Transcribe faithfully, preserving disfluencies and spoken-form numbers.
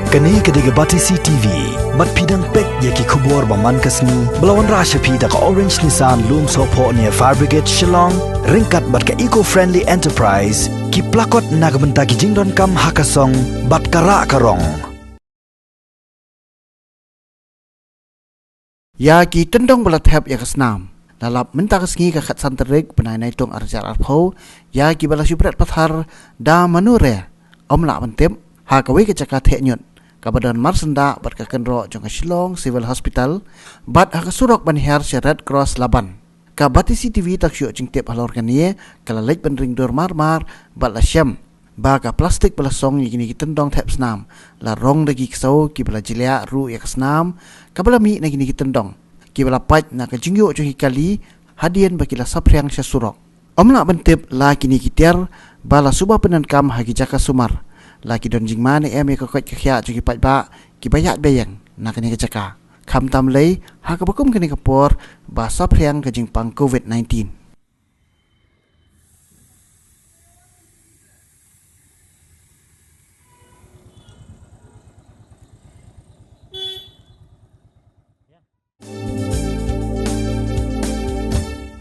Kane ka dei ka Batesi T V, bad phi dang peit ïa ki khubor ba man ka sngi, ba la wanrah sha phi da ka Orange Nissan Lumsohphoh near Fire Brigade Shillong, ryngkat bad ka Eco Friendly Enterprise, ki plakot na ka bynta ki jingdonkam ha ka song, bad ka rah ka rong. Ïa ki tyndong ba la thep ïa ka snam. La lap mynta ka sngi ka khatsan tarik bnai Naitung arhajar arphew, ïa ki ba la shu bret pathar da mano re, ym lah ban tip, ha kawei ka jaka theh ñiut, kaba don marsyndah bad ka kynroh jong ka Shillong Civil Hospital, bad ha ka surok ban hiar sha Red Cross Laban. Ka Batesi T V tak shu jingtip halor kane, ka la leit ban ring dur mar mar, bad la shem ba ka plastik ba la song ïa kine ki tyndong thep snam, la rong da ki ksew ki ba la jliah ruh ïa ka snam, kaba la mih na kine ki tyndong, ki ba la pait na ka jingïoh jong ki kali, hadien ba ki la saphriang sha surok. Ym lah ban tip la kine ki tiar ba la suba pyndonkam ha ki jaka sumar, la ki don jingma ne em ïa ka koit ka khiah jong ki paidbah ki ba ïaid ba ïeng na kane ka jaka, khamtam lei ha kaba kum kane ka por ba saphriang ka jingpang Covid nineteen.